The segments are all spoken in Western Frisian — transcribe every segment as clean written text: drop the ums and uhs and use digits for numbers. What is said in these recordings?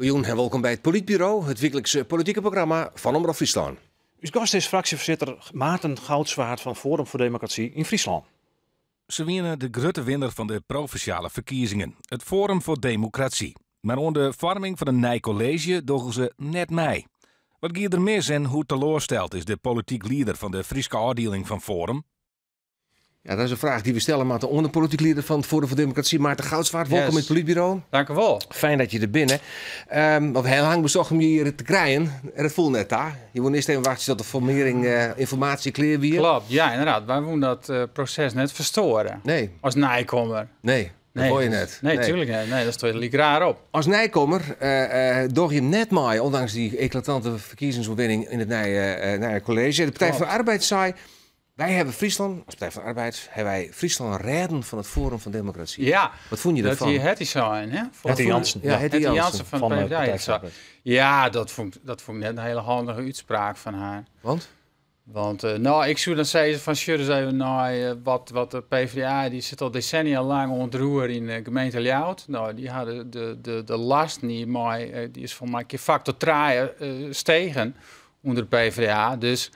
Goejûn en wolkom by it Polytburo, it wyklikse politike programma fan Omrop Fryslân. Us gast is fraksjefoarsitter Maarten Goudzwaard fan Forum voor Democratie yn Fryslân. Se wiene de grutte winner fan de provinsjale ferkiezingen, it Forum voor Democratie. Mar oan de foarming fan in nij kolleezje dogge se net mei. Wat gie der mis en hoe teloarsteld is de polityk lieder fan de Fryske ôfdieling fan Forum? Ja, dat is in fraach dy't we stelle moatte oan de polityk lieder fan it Forum voor Democratie, Maarten Goudzwaard. Wolkom yn it Polytburo. Dank u wol. Fijn dat je der binne. Want we ha lang besocht om je hjir te krijen en dat foel net ta. Je woene earst even wachtsje tot de formearring ynformaasje klear wie. Klopt, ja, ynderdaad. Wy woene dat proses net fersteure. Nee. As nijkommer. Nee, dat wol je net. Nee, tuurlijk net. Nee, dat stiet lyk raar op. As nijkommer doch je net mei, ûndanks dy eklatante ferkiezingsoerwinning yn it nije kolleezje. De Partij van de Arbeid sei, Wy hawwe Fryslân, as Partij fan de Arbeid, hawwe wy Fryslân rêden fan it Forum van Democratie. Ja, Wat fûn je dat derfan? hie Hetty sein, hè? Hetty Jansen. Ja, Hetty Hetty Jansen. Jansen fan de Fan de PvdA. Partij Ja, van de Arbeid. Ja, dat fûn ik net in hiele handige útspraak fan har. Want? Want no, ik soe dan sizze fan sjoch ris even nei wat de PvdA, dy sit al desennia lang oan it roer yn de gemeente Ljouwert. No, dy ha de lasten dy mei, dy is foar my kear faktor trije stegen ûnder de PvdA. Dus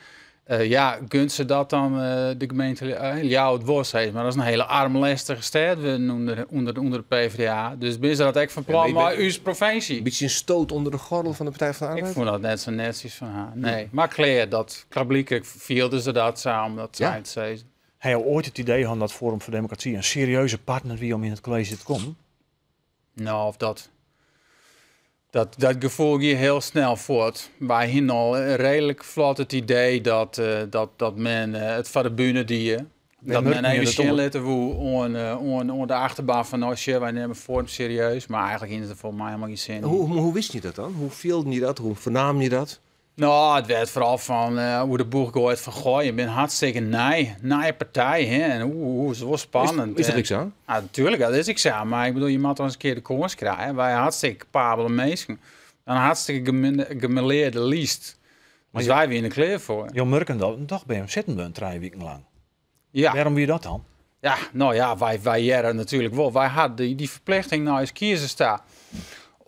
ja, gunt se dat dan de gemeente Ljouwert wol, sis mar. Dat is in hiele armlêstige stêd wurden ûnder de PvdA. Dus binne se dat ek fan plan mei ús provinsje? In bytsje in stoot ûnder de gordel fan de Partij van de Arbeid? Ik fûn dat net sa netsjes fan har, nee. Mar klear, dat klaarblyklik fielde se dat sa om dat sa te sizzen. Ha jo oait it idee hân dat Forum voor Democratie in serieuze partner wie om yn it kolleezje te kommen? No, of dat. Dat gefoel gie hiel snel fuort. Wy hienen al reedlik flot it idee dat men it foar de bühne die. Dat men even sjen litte woe oan de achterban fan no sjoch, wy nimme Forum serieus. Mar eigentlik hienen se der folgens my helemaal gjin sin yn. Hoe wisten je dat dan? Hoe fielden je dat? Hoe fernamen je dat? No, it waard foaral fan oer de boech goaid fan goh, je binne hartstikke nij, nije partij, hè, en oeh, oeh, is wol spannend. Is dat ek sa? Ja, natuerlik, dat is ek sa, mar ik bedoel, je moatte ris in kear de kâns krije. Wy ha hartstikke kapabele minsken, in hartstikke gemelearde list. Dus wy wiene der klear foar. Jo murken dat, toch binne jo sitten bleaun 3 wiken lang. Ja. Wêrom wie dat dan? Ja, no ja, wy hearre natuerlik wol. Wy ha dy ferplichting nei ús kiezers ta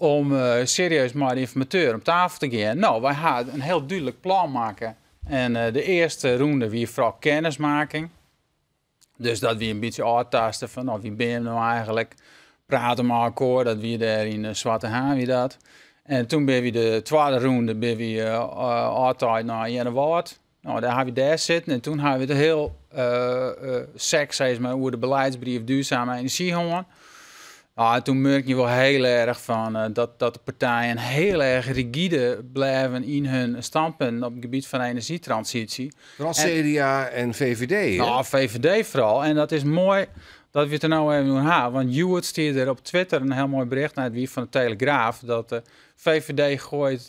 om serieus mei de ynformateur om tafel te gean. No, wy ha in hiel dúdlik plan makke. En de earste rûnde wie foaral kennismaking. Dus dat wie in bytsje ôftaste fan, no, wie binne we no eigentlik? Prate mei elkoar, dat wie dêr yn Swarte Haan wie dat. En toen binne wy de twadde rûnde binne wy ôfteid nei Earnewâld. No, dêr ha wy dêr sitten en toen ha wy it hiel sek, sis mar, oer de beleidsbrief duurzame enerzjy hân. No, en toen murk je wol hiel erch fan dat de partijen hiel erch rigide bleaven yn hun standpunten op it gebiet fan enerzjytransysje. Foaral CDA en VVD, hè? No, VVD foaral. En dat is moai dat we it der no even oer ha, want hjoed stie der op Twitter in hiel moai bericht, no, it wie fan de Telegraaf, dat de VVD goait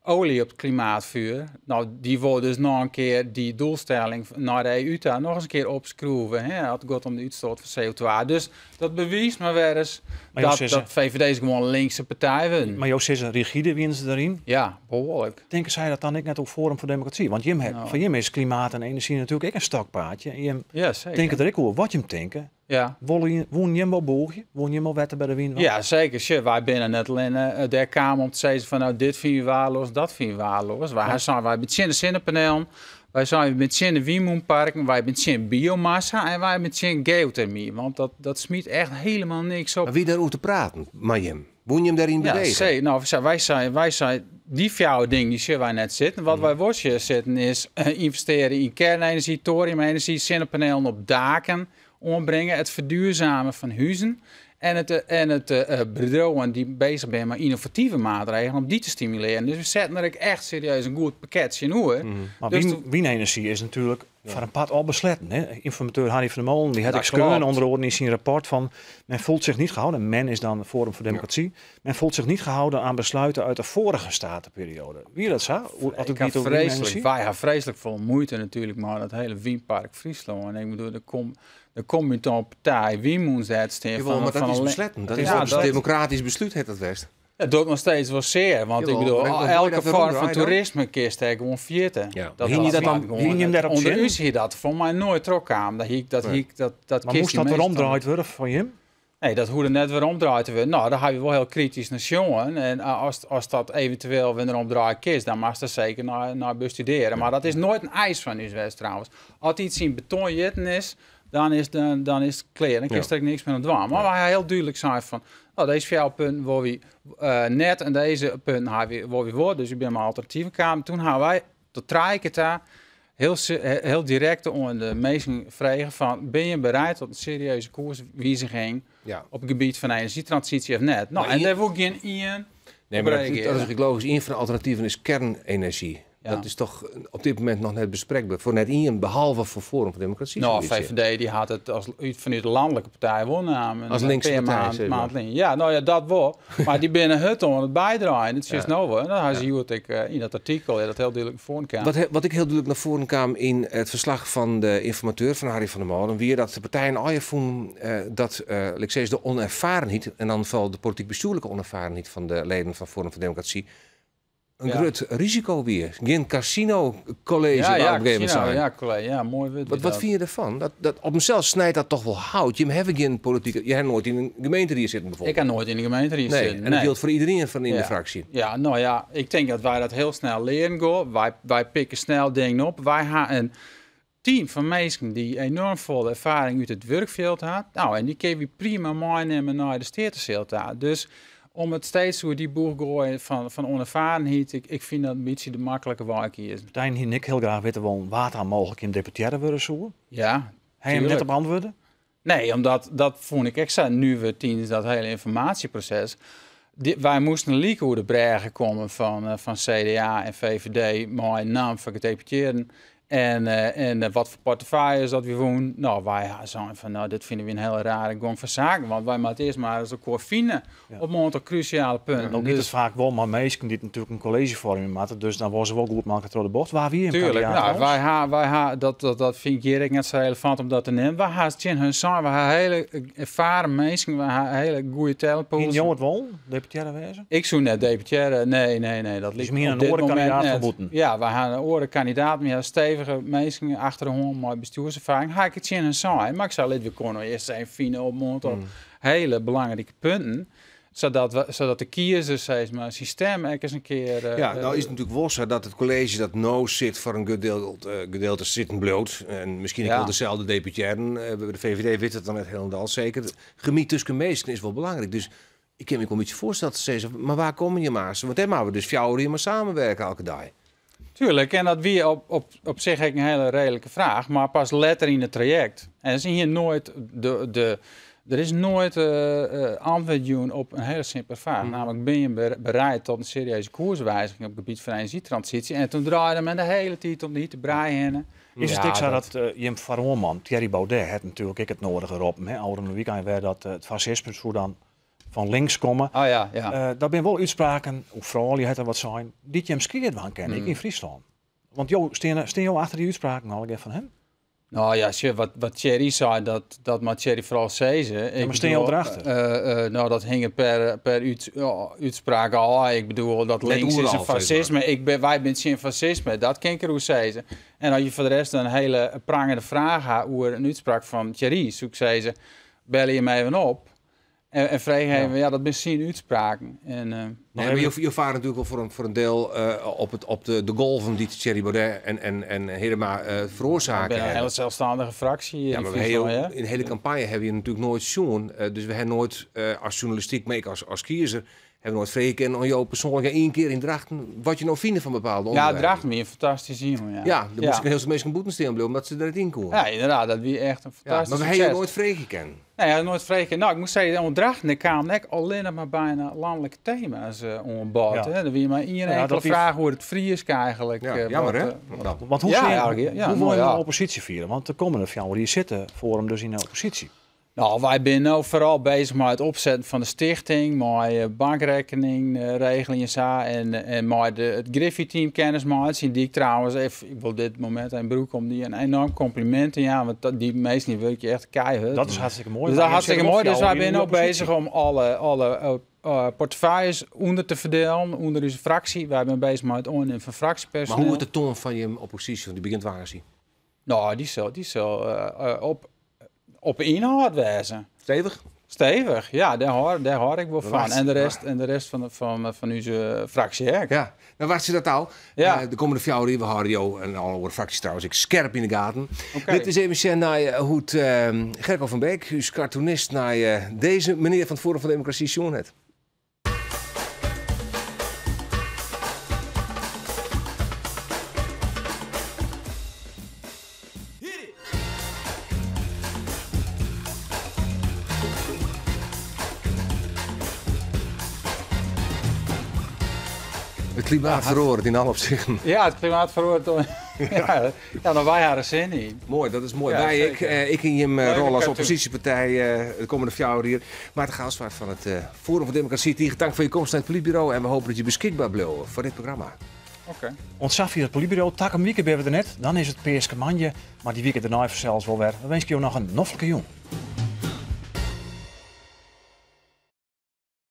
olie op it klimaatvuur. No, dy wol dus noch in kear dy doelstelling nei de EU ta noch ris in kear opskroeve, hè, as it giet om de útstoat fan CO2. Dus dat bewiist mar wer ris Maar jo dat sizze VVD is gewoan in linkse partij wurden. Mar jo sizze rigide wienen se deryn. Ja, behoarlik. Tinke sy dat dan ek net oer Forum voor Democratie? Want jim, No. foar jim is klimaat en enerzjy natuerlik ek in stokpaardje. En jim Ja, seker. tinke der ek oer wat jim tinke. Ja. Wolle jim, woenen jim wol bûgje? Woenen jim wol wetter by de wyn dwaan? Ja, seker. Sjoch, wy binne net allinne dêr kaam om te sizzen fan, no, dit fine wy waardeloas, dat fine wy waardeloas. Wy ha sein, wy binne tsjin de sinnepanelen, wy seinen, wy binne tsjin de wynmûnparken, wy binne tsjin biomassa en wy binne tsjin geotermy. Want dat smyt echt helemaal niks op. Mar wie dêr oer te praten mei jim? Woenen jim dêryn Ja, bewege? seker. No, wy seinen, wy seinen, dy fjouwer dingen dy sjogge wy net sitten. Wat wy wol sjogge sitten is ynvestearje yn kernenergy, thoriumenergy, sinnepanelen op daken oanbringe, it ferduurzamen fan huzen en it bedriuwen dy't bezich binne mei ynnovative maatregelen om dy te stimulearjen. Dus we setten der ek echt serieus in goed pakket tsjinoer. Mar Dus wynenerzjy is natuerlik foar in part al besletten. Hè? Ynformateur Harry van der Molen die hat Dat ek skreaun klopt. ûnder oaren yn syn rapport fan men voelt zich niet gehouden, men is dan Forum voor Democratie, men voelt zich niet gehouden aan besluiten uit de vorige statenperiode. Wie dat sa? Oer, as it Ik ha giet oer freeslik, wynenerzjy? wy ha freeslik folle muoite natuerlik mei dat hiele wynpark Fryslân. Ik bedoel, der komt út in partij wynmûns dêr te stean Jawol, van mar dat van is een besletten. Dat is Ja, op dat demokratysk beslút hat dat west. Dat docht noch steeds wol sear, want ik Jawel, bedoel, maar dan elke gooi je dat foarm werom fan draaien dan? toerisme kinst dêr gewoan ferjitte. Ja. Dat Hiene je dat was dan- gewoan hiene je hem net dêrop Onder tsjin? ús hie dat foar my noait trochkaam. Dat hie ik, dat Nee. hie ik, dat, dat Mar kinst moast die dat meastal weromdraaid wurde fan jim? Nee, dat hoecht net wer omdraaid te wurden. Nou, daar ha we wol hiel kritysk nei sjoen. En as dat eventueel wer omdraaid is, dan moatst der seker nei bestudearje. Mar dat is noait in eis fan ús west trouwens. As yts yn beton jitten is, dan is it klear. Dan kinst der ek niks mear oan dwaan. Mar wy ha hiel dúdlik sein fan, no, dizze fjouwer punten wolle wy net en dizze punten ha wy, wolle wy wol. Dus ik bin mei alternativen kaam. Toen ha wy tot trije kear ta hiel direkt oan de minsken frege fan, bin je bereid tot in serieuze koerswiziging op it gebiet fan enerzjytransysje of net? Nou, Maar en dêr woe gjin ien Nee, maar op dat is reagearje. ook logisch. Een van de alternatieven is kernenergie. Dat is toch op dit moment nog net bespreekbaar. Voor net één, behalve voor Forum voor Democratie, Nou, zoiets, ja. VVD die had het vanuit de landelijke partij wel namen. Als Een linkse paar partij, zeg maar. maand lyn. Ja, nou ja, dat wel. Maar die binnen het aan het bijdraaien. Dat is nou wel. En dan had je ik in dat artikel, ja, dat heel duidelijk naar voren kwam. Wat ik heel duidelijk naar voren kwam in het verslag van de informateur van Harry van der Molen, weer dat de partijen al je voelen, dat ik zeg, de onervarenheid, en dan vooral de politiek bestuurlijke onervarenheid van de leden van Forum voor Democratie, een groot risico weer. Geen casino-college waar op een gegeven moment Casino, zijn. ja, college, ja, mooi woord Wat dat. vind je ervan? Dat op mezelf snijdt dat toch wel hout. Je hebt geen politieke... Je hebt nooit in een gemeente zitten bijvoorbeeld. Ik heb nooit in de gemeente Nee, zitten. en dat nee. geldt voor iedereen van in de Ja. fractie. Ja, nou ja, ik denk dat wij dat heel snel leren. Go. Wij pikken snel dingen op. Wij hebben een team van mensen die enorm veel ervaring uit het werkveld had. Nou, en die kun je prima meenemen naar de steerterseel. Dus om het steeds hoe die boer gooien van onervarenheid, ik vind dat een beetje de makkelijke weg hier. Partij hier ik heel graag weten wel wat aan mogelijk in deputaire worden zo. Ja, Hij hem net tuurlijk. op antwoorden? Nee, omdat dat vond ik extra nu we tijdens dat hele informatieproces. Wij moesten lieken hoe de bregen komen van CDA en VVD, maar in naam van gedeputeerden. En wat voor portefeuilles dat we woon. Nou, wij zeiden van, nou, dit vinden we een hele rare gang van zaken. Want wij moeten eerst maar eens elkaar vinden op een aantal cruciale punten. En ook niet Dus het vaak wel, maar meesten die natuurlijk een college vormen moeten. Dus dan was ze wel goed maken door de bocht. Waar wie in Tuurlijk, kandidaat nou, was? wij ha, dat vind ik hier net zo relevant om dat te nemen. Wij ha het in hun zijn, wij ha hele ervaren mensen, wij ha hele goede talentpools. In Johan Wol, deputaire wezen? Ik zoek net deputaire, nee, nee, nee. Dat Dus ligt meer op een dit orenkandidaat moment net. van Boeten. Ja, wij hebben een orenkandidaat, maar ja, stevige mensen achter de hond, met bestuurservaring. Ga ik het in en zijn, maar ik zou lid weer kunnen eerst zijn fine op mond op hele belangrijke punten, zodat de kiezers, zeg maar, systeem ook eens een keer, Ja, nou is het natuurlijk wel zo dat het college dat nou zit voor een gedeelte zitten bloot. En misschien ook wel dezelfde deputairen. De VVD weet het dan net helemaal zeker. Gemiet tussen meesten is wel belangrijk. Dus ik kan me ook een beetje voorstellen dat ze zeggen, maar waar komen je maar? Want daar maken we dus 4 uur maar samenwerken elke dag. Tuurlijk, en dat wie op zich ook een hele redelijke vraag, maar pas later in het traject. En er is hier nooit de, er is nooit antwoord doen op een hele simpele vraag. Namelijk, ben je bereid tot een serieuze koerswijziging op het gebied van energietransitie? En toen draaide men de hele tijd om niet te breien heen. Is het Ja, ook zo dat dat Jim Faroman, Thierry Baudet, het natuurlijk ik het nodige erop, hè, oude weekend weer dat het fascisme zou dan van links komen. Oh ja, ja. Dat zijn wel uitspraken, of vooral je het er wat zijn, die Jim Skeert van ken ik in Friesland. Want joh, steen jou achter die uitspraken al even van hem? Nou ja, zie, wat Thierry zei, dat maar Thierry vooral zei ze. Ja, Ik maar steen je al bedoel, erachter? Nou, dat hing er per uitspraak al. Ik bedoel, dat Net links is oeral, een zeg maar. fascisme. Wij zijn geen fascisme, dat ken ik er hoe zei ze. En als je voor de rest een hele prangende vraag had over een uitspraak van Thierry, zoek zei ze, bel je hem even op. En vraag even, ja, dat zijn uitspraken. En Nee, maar even je vaart natuurlijk wel voor een deel op de golven die Thierry Baudet en Heerema veroorzaken. Ik ben een hebben. hele zelfstandige fractie. Ja, in maar we Friesland, hebben hè? in de hele campagne hebben je natuurlijk nooit zoen. Dus we hebben nooit als journalistiek, maar ik als kiezer, hebben we nooit vreken aan jou persoonlijk 1 keer in Drachten wat je nou vindt van bepaalde Ja, onderwerpen. Drachten weer een fantastisch iemand. Ja, Ja, dan moest ik een heel veel mensen boeten staan blijven, omdat ze er niet in konden. Ja, inderdaad, dat wie echt een Ja, fantastisch maar we hebben succes. nooit vreken kennen. Nee, ja, nooit vreken. Nou, ik moet zeggen, om Drachten kwamen net alleen nog maar bijna landelijke thema's aan bod. Ja. Hè. Er wie maar één Ja, enkele dat die vraag hoe het Fries eigenlijk. Ja, jammer, hè? wat Want hoe Ja, zie je, eigenlijk, ja, hoe nou wil je ja. de oppositie vieren? Want er komen er van jou die zitten voor hem dus in de oppositie. Nou, wij zijn nou vooral bezig met het opzetten van de stichting, met bankrekening regeling en zo, en met het Griffie-team kennis maken, die ik trouwens even, ik wil dit moment aan broek om die een enorm compliment te ja, want die meesten die werk je echt keihard. Dat is hartstikke mooi. Dus dat Maar is hartstikke je zit mooi. ook Dus wij jou in zijn de ook oppositie. bezig om alle portefeuilles onder te verdelen, onder onze fractie. Wij zijn bezig met het ondernemen van fractiepersoneel. Maar hoe wordt de toon van je oppositie, want die begint waar zien? Nou, die zal op inhoud wezen. Stevig? Stevich, ja, dêr hâld ik wol fan. En de rest fan ús fraksje ek. Ja, dan wachtsje dat ôf. Ja. De kommende 4 jier, we hâlde jo en alle oare fraksjes trouwens ek skerp yn de gaten. Oké. Lit ris even sjen nei hoe't Gerko van Beek, ús cartoonist, nei dizze menear fan it Forum foar Demokrasy sjoen hat. It klimaat feroaret yn alle opsichten. Ja, it klimaat feroaret. Ja, no wy hawwe der sin yn. Moai, dat is moai. Ja, Wy ek, seker. ek yn jim Leuke rol as cartoon. opposysjepartij de kommende 4 jier. Maarten Goudzwaard fan it Forum foar Demokrasy, tige tank foar jo komst nei it Polytburo en we hoopje dat jo beskikber bliuwe foar dit programma. Oké. Oant safier it Polytburo. Takom wike binne we der net. Dan is it Peaskemoandei. Mar dy wike dêrnei fansels wol wer. We winskje jo noch in noflike jûn.